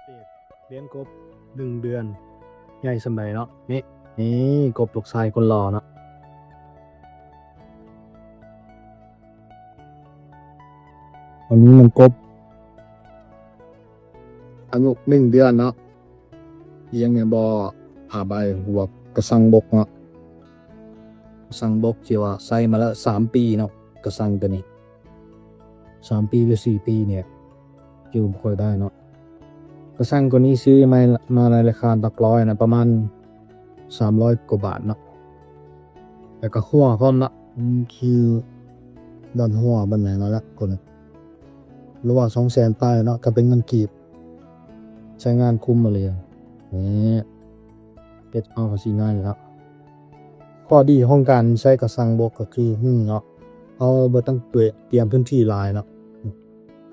ດຕ ລ້ຽງກົບໜຶ່ງເດືອນ ໃຫຍ່ສ່ຳໃດເນາະ. ນີ້ ນີ້ກົບລູກຊາຍຄົນຫຼໍ່ເນາະ. ອັນນີ້ມັນກົບອາຍຸໜຶ່ງເດືອນເນາະ. ລ້ຽງໃນບໍ່ຜ້າໃບ ຫຼືວ່າກະຊັງບົກເນາະ. ກະຊັງບົກທີ່ວ່າໃຊ້ມາແລ້ວສາມປີເນາະ ກະຊັງໂຕນີ້ ສາມປີ ຫຼື ສີ່ປີນີ້ ຈື່ບໍ່ຄ່ອຍໄດ້ເນາະ. ກະຊັງໂຕນີ້ຊື້ມາ ມາໃນລາຄາຫຼັກຮ້ອຍນະ ປະມານສາມຮ້ອຍກວ່າບາດເນາະ. ແລ້ວກະຮົ້ວພ້ອມເນາະ ມັນຄືດອນຮົ້ວບັນແນງແລ້ວລະ ໂຕນີ້ ຫຼືວ່າສອງແສນປາຍເນາະ ກະເປັນເງິນກີບ. ໃຊ້ງານຄຸ້ມອີ່ຫຼີ. ນີ້ ເຮັດເອົາກະຊິງ່າຍເນາະ. ຂໍ້ດີຂອງການໃຊ້ກະຊັງບົກກະຄື ໜຶ່ງເນາະ ເຮົາບໍ່ຕ້ອງຕຽມພື້ນທີ່ຫຼາຍເນາະ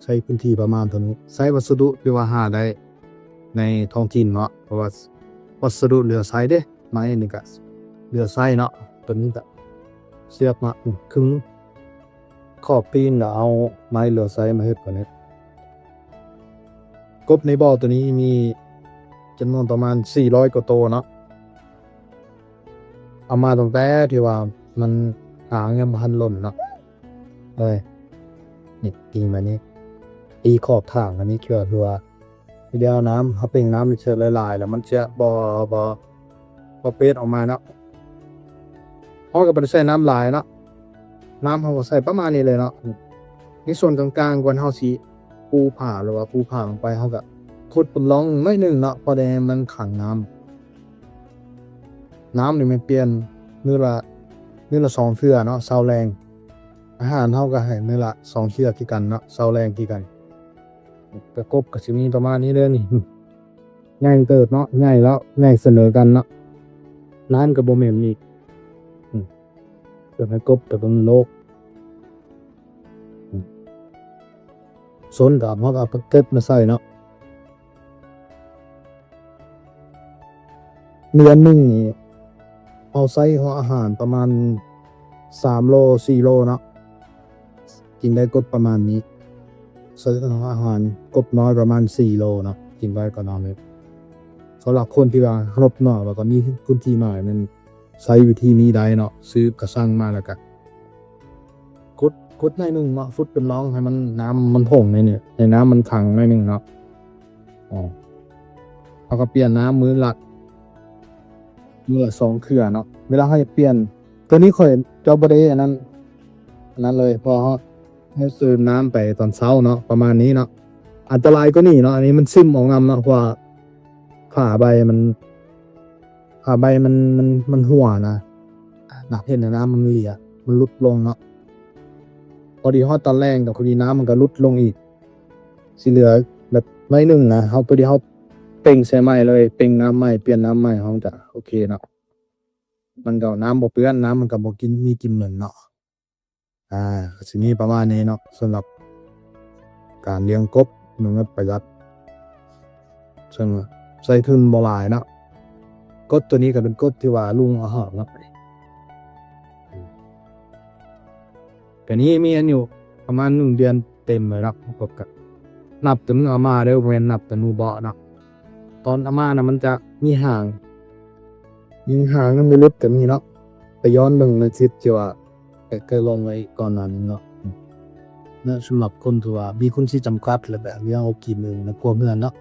ໃຊ້ພື້ນທີ່ປະມານເທົ່ານີ້. ໃຊ້ວັດສະດຸທີ່ວ່າຫາໄດ້ໃນທ້ອງຖິ່ນເນາະ ເພາະວ່າວັດສະດຸເຫຼືອໃຊ້ເດ້. ໄມ້ນີ້ກະເຫຼືອໃຊ້ເນາະ ໂຕນີ້ກະເຊືອກເນາະ ຄຶງ ຂອບຕີນກະເອົາໄມ້ເຫຼືອໃຊ້ມາເຮັດກະໄດ້. ກົບໃນບໍ່ໂຕນີ້ມີຈຳນວນປະມານສີ່ຮ້ອຍກວ່າໂຕເນາະ. ເອົາມາຕັ້ງແຕ່ທີ່ວ່າມັນ ຫາງຍັງບໍ່ທັນຫຼົ່ນເນາະ. ເອີຍ ນີ້ຕີມານີ້ ຕີຂອບຖາງອັນນີ້ ເພື່ອ ເພື່ອ ດຽວນ້ຳ ເຮົາເປັ່ງນ້ຳໃສ່ຫຼາຍໆ ແລ້ວມັນຈະບໍ່ ບໍ່ ບໍ່ເປັດອອກມາເນາະ. ເຮົາກະບໍ່ໄດ້ໃສ່ນ້ຳຫຼາຍເນາະ ນ້ຳເຮົາກະໃສ່ປະມານນີ້ເລີຍເນາະ. ໃນສ່ວນກາງໆ ກ່ອນເຮົາຊິປູຜາ ຫຼືວ່າປູຜາລົງໄປ ເຮົາກະຂຸດເປັນຮ່ອງໜ້ອຍໜຶ່ງເນາະ ພໍໄດ້ໃຫ້ມັນຂັງນ້ຳ. ນ້ຳນີ້ແມ່ນປ່ຽນມື້ລະ ມື້ລະສອງເທື່ອເນາະ ເຊົ້າແລງ. ອາຫານເຮົາກະໃຫ້ມື້ລະສອງເທື່ອຄືກັນເນາະ ເຊົ້າແລງຄືກັນ. ກະກົບກະຊິມີປະມານນີ້ເດີນີ້ ໃຫຍ່ເຕີບເນາະ ໃຫຍ່ແລ້ວ ໃຫຍ່ສະເໜີກັນເນາະ. ນ້ຳກະບໍ່ແມ່ນອີກ ອືມ ເປັນໃຫ້ກົບກະເປັນໂລກ ອືມ ສົນກະເຮົາກະເອົາເກັບມາໃສ່ເນາະ. ເດືອນໜຶ່ງນີ້ເຮົາໃສ່ຫົວອາຫານປະມານສາມໂລ ສີ່ໂລເນາະ ກິນໄດ້ກົບປະມານນີ້. ໃສ່ຫົວອາຫານກົບນ້ອຍປະມານສີ່ໂລເນາະ ກິນໄດ້ກະນ້ອຍເລີຍ. ສຳລັບຄົນທີ່ວ່າງົບໜ້ອຍ ແລ້ວກະມີພື້ນທີ່ໜ້ອຍ ແມ່ນໃຊ້ວິທີນີ້ໄດ້ເນາະ ຊື້ກະຊັງມາແລ້ວກະ ຂຸດ ຂຸດໜ້ອຍໜຶ່ງເນາະ ຂຸດເປັນຮ່ອງໃຫ້ມັນ ນ້ຳມັນທົ່ງໜ້ອຍໜຶ່ງ ໃຫ້ນ້ຳມັນຂັງໜ້ອຍໜຶ່ງເນາະ. ເຮົາກະປ່ຽນນ້ຳມື້ລະ ມື້ລະສອງເທື່ອເນາະ ເວລາເຮົາຈະປ່ຽນ. ໂຕນີ້ຂ້ອຍຈະບໍ່ໄດ້ອັນນັ້ນ ອັນນັ້ນເລີຍ ເພາະເຮົາ ເຮົາເສີມນ້ຳໄປຕອນເຊົ້າເນາະ ປະມານນີ້ເນາະ. ອັນຕະລາຍກວ່ານີ້ເນາະ ອັນນີ້ມັນຊຶມອອກນຳເນາະ ເພາະວ່າຝາໃບມັນ ຝາໃບມັນ ມັນ ມັນຮົ່ວນະ ໜ້າເຫັນນະ ນ້ຳມັນເຫຼຍ ມັນຫຼຸດລົງເນາະ. ພໍດີຮອດຕອນແລງກະພໍດີນ້ຳມັນກະຫຼຸດລົງອີກ ຊິເຫຼືອແບບໜ້ອຍໜຶ່ງນະ. ເຮົາ ພໍດີເຮົາເປັ່ງໃສ່ໃໝ່ເລີຍ ເປັ່ງນ້ຳໃໝ່ ປ່ຽນນ້ຳໃໝ່ ເຮົາກະໂອເຄເນາະ ມັນກະນ້ຳບໍ່ເປື້ອນ ນ້ຳມັນກະບໍ່ກິນ ມີກິ່ນເໝັນເນາະ. ອາ ກະຊິມີປະມານນີ້ເນາະ ສຳລັບການລ້ຽງກົບ ໜຶ່ງ ປະຢັດ ເຊິ່ງໃຊ້ທຶນບໍ່ຫຼາຍເນາະ. ກົບໂຕນີ້ກະເປັນກົບທີ່ວ່າລຸງເອົາອອກເນາະ ກະນີ້ມີອາຍຸປະມານໜຶ່ງເດືອນເຕັມແລ້ວເນາະ. ກົບກະນັບແຕ່ມື້ເອົາມາເດີ ບໍ່ແມ່ນນັບແຕ່ມື້ເບາະເນາະ. ຕອນເອົາມານະ ມັນຈະມີຫາງ ມີຫາງ ມັນມີເລັບກະມີເນາະ. ໄປຍ້ອນເບິ່ງໃນຄລິບທີ່ວ່າ ເຄີຍລົງໄວ້ກ່ອນໜ້ານີ້ເນາະ. ເນາະ ສຳລັບຄົນທີ່ວ່າມີທຶນທີ່ຈຳກັດ ແລະ ແບບ ເລື່ອງເອົາກິນເອງໃນຄົວເຮືອນເນາະ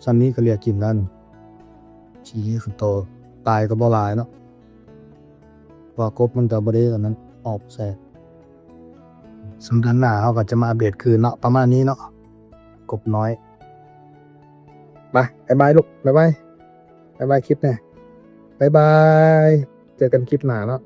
ສ່ຳນີ້ກະເຫຼືອກິນແລ້ວນີ້ ຊິເຮັດໂຕຕາຍກະບໍ່ຫຼາຍເນາະ ເພາະວ່າກົບມັນກະບໍ່ໄດ້ອັນນັ້ນ ອອກແຊ. ສຳລັບໜ້າເຮົາກະຈະມາອັບເດດຄືນເນາະ ປະມານນີ້ເນາະ ກົບນ້ອຍ. ບາຍບາຍລູກ ບາຍບາຍ ບາຍບາຍຄລິບແນ່ ບາຍບາຍ ເຈີກັນຄລິບໜ້າເນາະ.